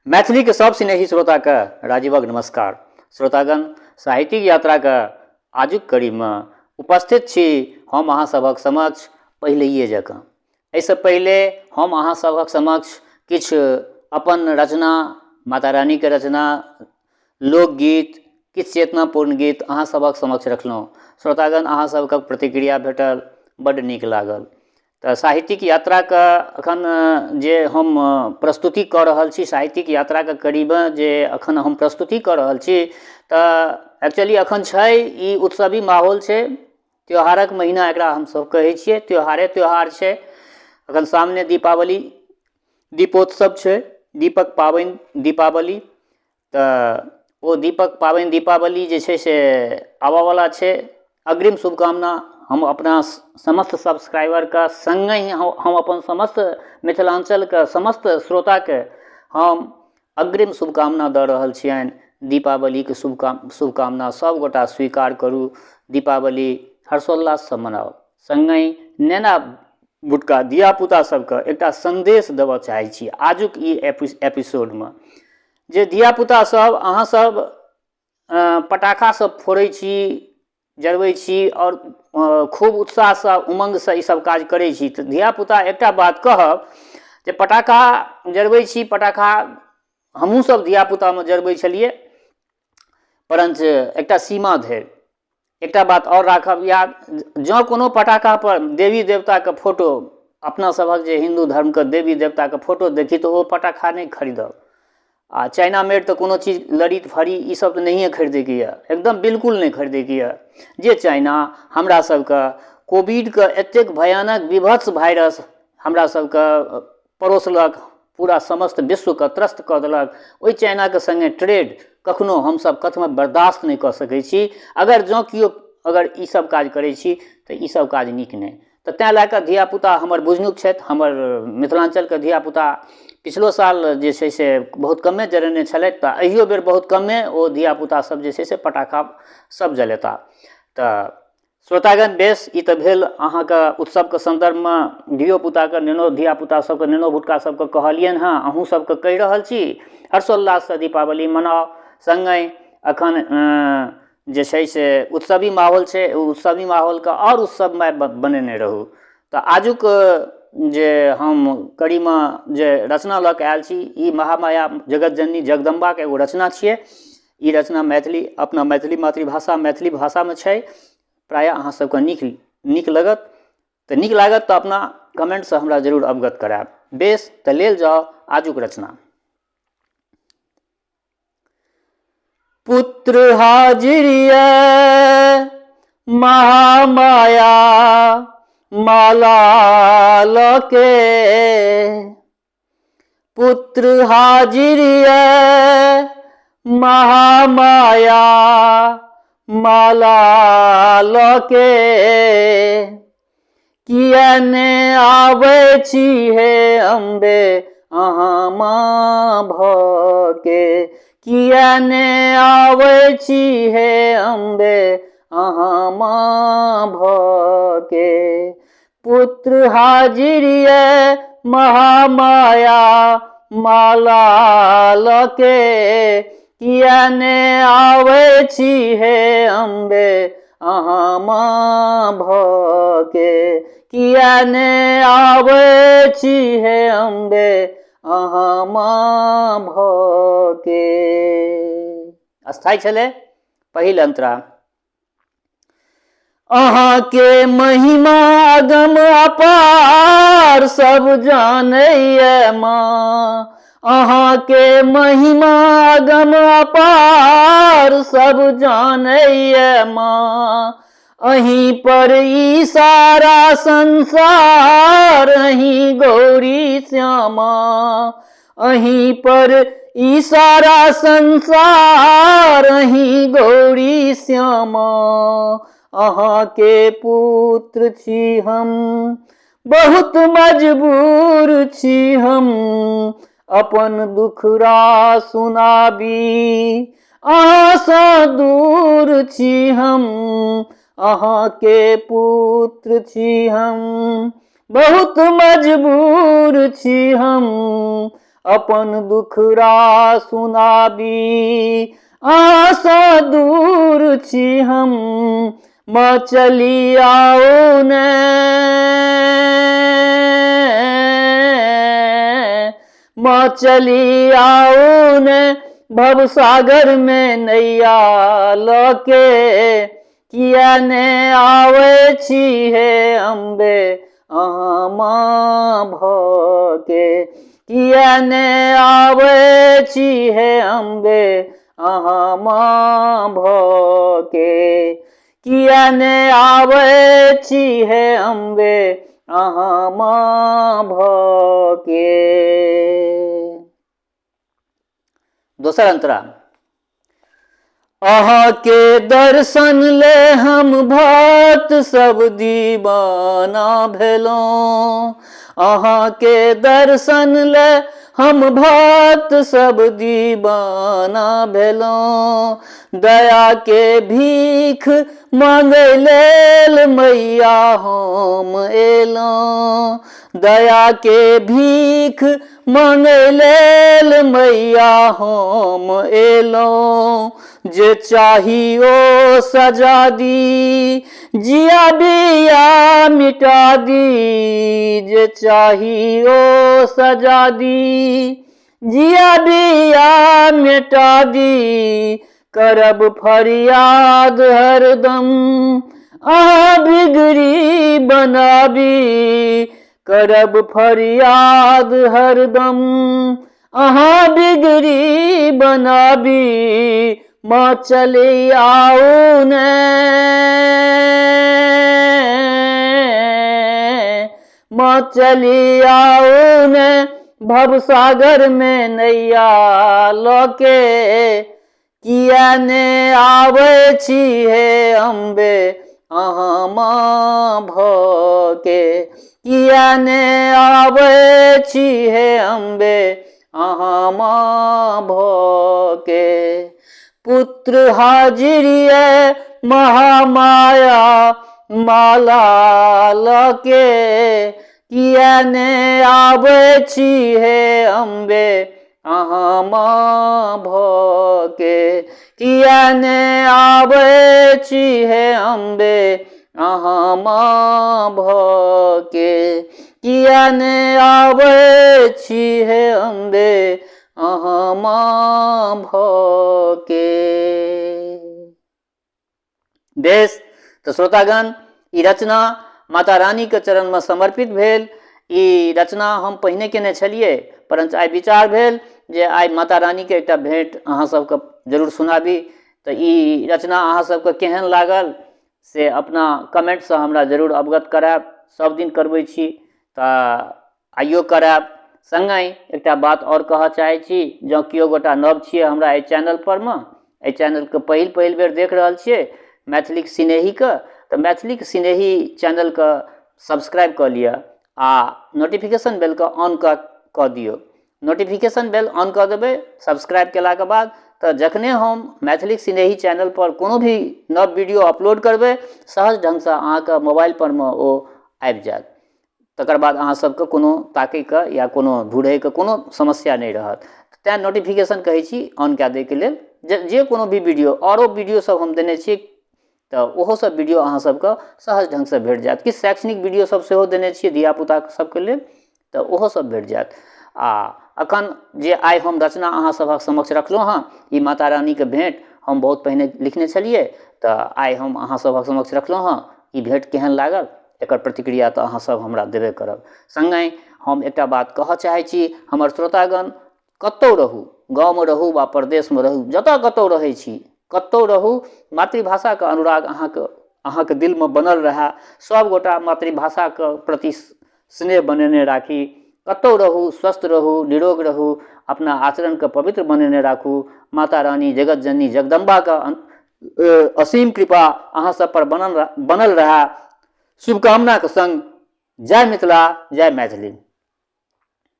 मैथिलीके सब स्नेही श्रोताके राजीवक नमस्कार। श्रोतागण, साहित्यिक यात्राके आजुक कड़ीमे उपस्थित छी हम अहाँ सभक समक्ष पहिलैए जकाँ। एहिसँ पहिले हम अहाँ सभक समक्ष किछु अपन रचना, माता रानीके रचना, लोकगीत, किछु चेतनापूर्ण गीत अहाँ सभक समक्ष रखलहुँ। श्रोतागण, अहाँ सबके प्रतिक्रिया भेटल, बड्ड नीक लागल। तऽ साहित्यिक यात्राके एखन जे हम प्रस्तुति कऽ रहल छी, साहित्यिक यात्राके कड़ीमे जे एखन हम प्रस्तुति कऽ रहल छी, तऽ एक्चुअली एखन छै ई उत्सवी माहौल छै, त्योहारक महीना एकरा हमसब कहै छियै, त्योहारे त्योहार छै। एखन सामने दीपावली, दीपोत्सव छै, दीपक पाबनि दीपावली। तऽ ओ दीपक पाबनि दीपावली जे छै से आबऽवला छै। अग्रिम शुभकामना हम अपना समस्त सब्सक्राइबरके सङ्गहि हम अपन समस्त मिथिलाञ्चलके समस्त श्रोताके हम अग्रिम शुभकामना दऽ रहल छियनि। दीपावलीके शुभकामना सबगोटा स्वीकार करू, दीपावली हर्षोल्लाससँ मनाउ। सङ्गहि नेना भुटका धियापुता सबके एकटा सन्देश देबऽ चाहै छी आजुक ई एपिसोडमे, जे धियापुता सब अहाँ सब पटाखा सब फोड़ै छी, जरबै छी आओर खूब उत्साहसँ उमङ्गसँ ई सब काज करै छी, तऽ धियापुता एकटा बात कहब जे पटाखा जरबै छी, पटाखा हमहूँ सब धियापुतामे जरबै छलियै, परञ्च एकटा सीमा धरि। एकटा बात आओर राखब याद, जँ कोनो पटाखापर देवी देवताके फोटो, अपना सभक जे हिन्दू धर्मके देवी देवताके फोटो देखी तऽ ओ पटाखा नहि खरीदब। आ चाइना मेड तऽ कोनो चीज लड़ी फड़ी ई सब तऽ नहिए खरीदैके यऽ, एकदम बिल्कुल नहि खरीदैके यऽ। जे चाइना हमरा सबके कोविडके एतेक भयानक विभत्स वायरस हमरा सबके परोसलक, पूरा समस्त विश्वके त्रस्त कऽ देलक, ओहि चाइनाके सङ्गे ट्रेड कखनो हमसब कथमपि बर्दाश्त नहि कऽ सकै छी। अगर जँ केओ अगर ई सब काज करै छी तऽ ई सब काज नीक नहि। तऽ तेँ लए कऽ धियापुता हमर बुझनुक छथि, हमर मिथिलाञ्चलके धियापुता पिछलो साल जे छै से बहुत कमे जरेने छलथि, तऽ एहियो बेर बहुत कमे ओ धियापुता सब जे छै से पटाखा सब जलेता। तऽ श्रोतागण बेस, ई तऽ भेल अहाँके उत्सवके सन्दर्भमे धियोपुताके, नेनो धियापुता सबके, नेनो भुटका सबके कहलियनि हँ, अहूँ सबके कहि रहल छी, हर्षोल्लाससँ दीपावली मनाउ। सङ्गहि एखन जे छै से उत्सवी माहौल छै, ओ उत्सवी माहौलके आओर उत्सवमय बनेने रहू। तऽ आजुक जे हम कड़ीमे जे रचना लऽ कऽ आयल छी, ई महामाया जगत जननी जगदम्बाके एगो रचना छियै। ई रचना मैथिली, अपना मैथिली मातृभाषा मैथिली भाषामे छै। प्रायः अहाँ सबके नीक नीक लगत, तऽ नीक लागत तऽ अपना कमेन्टसँ हमरा जरूर अवगत करायब। बेस, तऽ लेल जाउ आजुक रचना। पुत्र हाजिर ये महामाया माला लके, पुत्र हाजिर ये महामाया माला लके, किया ने आबै छी हे अम्बे अहाँ माँ भऽ के, किया ने आबै छी हे अम्बे अहाँ माँ भऽ के, पुत्र हाजिर ये महामाया माला लके, किया ने आबै छी हे अम्बे अहाँ माँ भऽ के, किया ने आबै छी हे अम्बे अहाँ माँ भऽ के। अस्थायी छलै पहिल अंतरा। अहाँके महिमा अगम अपार सब जानैए माँ, अहाँके महिमा अगम अपार सब जानैए माँ, अहीं पर ई सारा संसार अहीं गौरी श्यामा, अहीं पर ई सारा संसार अहीं गौरी श्यामा, अहाँके पुत्र छी हम बहुत मजबूर छी हम, अपन दुखड़ा सुनाबी अहाँसँ दूर छी हम, अहाँके पुत्र छी हम बहुत मजबूर छी हम, अपन दुखरा सुनाबी। अहाँसँ दूर छी हम, माँ चली आउ ने, माँ चली आउ ने, भवसागर में नैया लऽ के किया ने आबै छी हे अम्बे अहाँ माँ भऽ के, किया ने आबै छी हे अम्बे अहाँ माँ भऽ के, किया ने आबै छी हे अम्बे अहाँ माँ भऽ के। दोसर अंतरा, अहाँके दर्शन ले हम भक्त सब दीवाना भेलहुँ, अहाँके दर्शन ले हम भक्त सब दीवाना भेलहुँ, दया के भीख मांगै लेल मैया हम एलहुँ, दया के भीख मांगै लेल मैया हम एलहुँ, जे चाही ओ सजा दी, जिया बिया मिटा दी, जे चाही ओ सजा दी, जिया बिया मिटा दी, करब फरियाद हरदम अहाँ बिगड़ी बनाबी, करब फरियाद हरदम अहाँ बिगड़ी बनाबी, माँ चली आउ ने, माँ चली आउ ने, भवसागर में नैया लऽ के किया ने आबै छी हे अम्बे अहाँ माँ भऽ के, किया ने आबै छी हे अम्बे अहाँ माँ भऽ के। पुत्र हाजिर ये महामाया माला लऽ के किया ने आबै छी हे अम्बे अहाँ माँ भऽ के, किया ने आबै छी हे अम्बे अहाँ माँ भऽ के, किया ने आबै छी हे अम्बे अहाँ माँ भऽ के। बेस, तऽ श्रोतागण, ई रचना माता रानीके चरणमे समर्पित भेल। ई रचना हम पहिने केने छलियै, परञ्च आइ विचार भेल जे आइ माता रानीके एकटा भेँट अहाँ सबके जरूर सुनाबी। तऽ ई रचना अहाँ सबके केहन लागल से अपना कमेन्टसँ हमरा जरूर अवगत करायब। सब दिन करबै छी तऽ आइयो करायब। सङ्गहि एकटा बात आओर कहऽ चाहै छी, जँ केओ गोटा नव छियै हमरा एहि चैनल परमे, एहि चैनलके पहिल पहिल बेर देख रहल छियै मैथिलीक सिनेहीके, तऽ मैथिलीक सिनेही चैनलके सब्सक्राइब कऽ लिअ आ नोटिफिकेशन बेलके ऑन कऽ दियौ। नोटिफिकेशन बेल ऑन कऽ देबै सब्सक्राइब केलाके बाद, तऽ जखने हम मैथिलीक सिनेही चैनलपर कोनो भी नव वीडियो अपलोड करबै, सहज ढङ्गसँ अहाँके मोबाइल परमे ओ आबि जायत। तकर बाद अहाँ सबके कोनो ताकैके या कोनो ढूँढैके कोनो समस्या नहि रहत। तैँ नोटिफिकेशन कहै छी ऑन कए दैके लेल, जे कोनो भी वीडियो आओरो वीडियो सब हम देने छी तऽ ओहो सब वीडियो अहाँ सबके सहज ढङ्गसँ भेट जायत। किछु शैक्षणिक वीडियो सब सेहो देने छियै धियापुता सबके लेल, तऽ ओहो सब भेट जायत। आ अखन जे आइ हम रचना अहाँ सभक समक्ष रखलहुँ हँ, ई माता रानीके भेँट हम बहुत पहिने लिखने छलियै, तऽ आइ हम अहाँ सभक समक्ष रखलहुँ हँ। ई भेँट केहन लागल एकर प्रतिक्रिया तऽ अहाँ सब हमरा देबे करब। सङ्गहि हम एकटा बात कहऽ चाहै छी, हमर श्रोतागण कतहु रहू, गाँवमे रहू वा परदेशमे रहू, जतऽ कतहु रहै छी कतहु रहू, मातृभाषाके अनुराग अहाँके दिलमे बनल रहए। सबगोटा मातृभाषाके प्रति स्नेह बनेने राखी। कतहु रहू, स्वस्थ रहू, निरोग रहू, अपना आचरणके पवित्र बनेने राखू। माता रानी जगत जननी जगदम्बाके असीम कृपा अहाँ सब पर बनल रहए। शुभकामनाके सङ्ग जय मिथिला, जय मैथिली।